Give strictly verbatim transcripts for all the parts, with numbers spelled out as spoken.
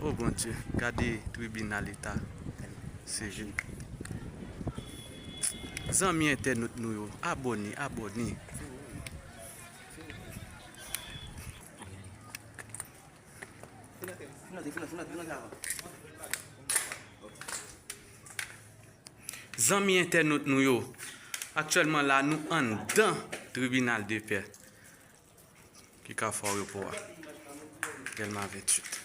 Oh Bondye, gade tribinal eta. Se je. Zanmi entènot nou yo, abòne, abòne. Zanmi entènot nou yo, aktyèlman la, nou anndan tribinal de pè ki Kafou Ayewopò a, Dèlma venntuit.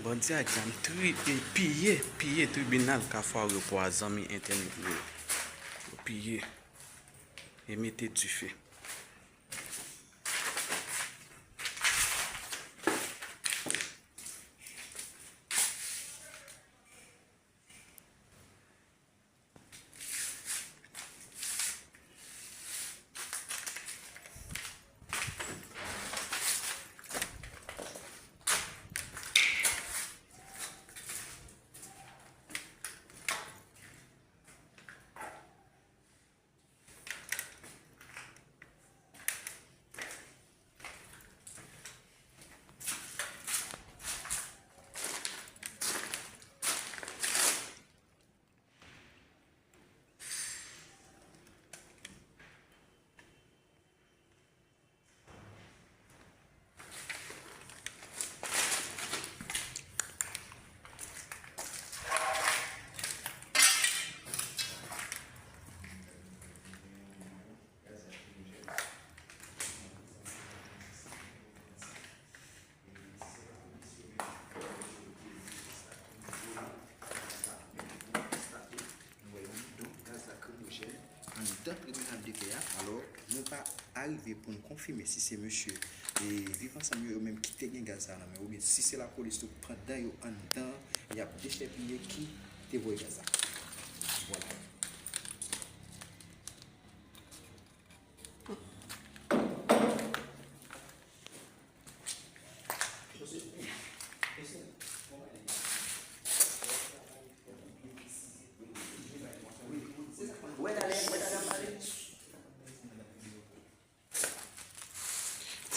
Bandi ak zam tri-, e, piye, piye tribinal Kafou Ayewopò a, zanmi entènot nou yo. Yo piye e mete dife. Nou wè yon bidon gaz lakrimojèn anndan tribinal de pè a. Alò, nou pa arive pou n konfime si se mesye, e, Viv Ansanm yo, yo menm ki te gen gaz sa nan men, oubyen si se lapolis tou, pandan yo anndan, y ap dechèpiye, ki te voye gaz la. Vwala.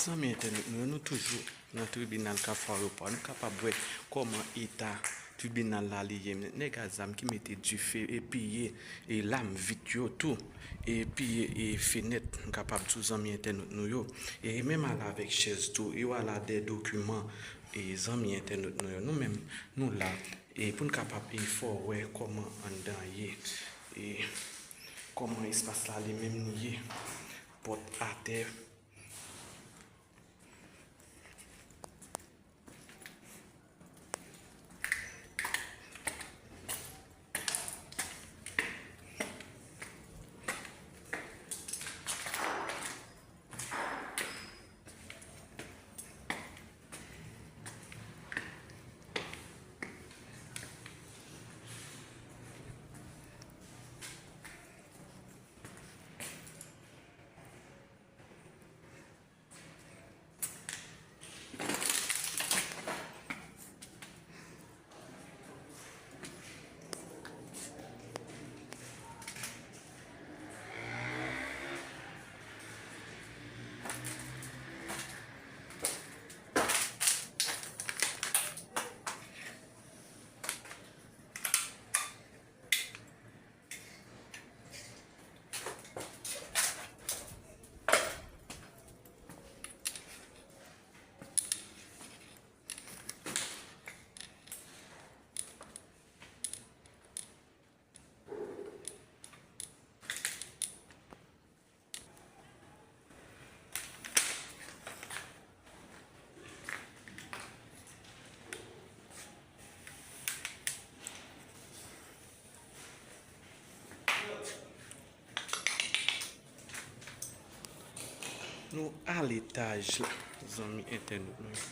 Zanmi entènot nou yo, nou toujou nan tribinal Kafou Ayewopò a. Nou kapab wè kòman eta tribinal la li ye. Nèg a zam ki mete dife e piye e lam vit yo tou, e piye e fenèt, m kapab di w, zanmi entènot nou yo. E menm ale avèk chèz tou, yo ale a de dokiman, e zanmi entènot nou yo. Nou menm, nou la, e pou n kapab e fè w wè kòman anndan ye, e kòman espas la li menm li ye. Pòt atè. Nou al etaj la, zanmi entènot nou yo.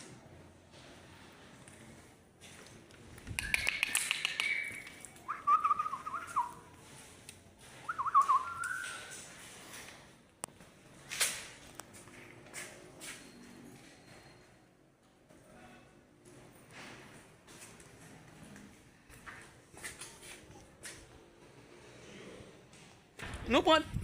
Nou pran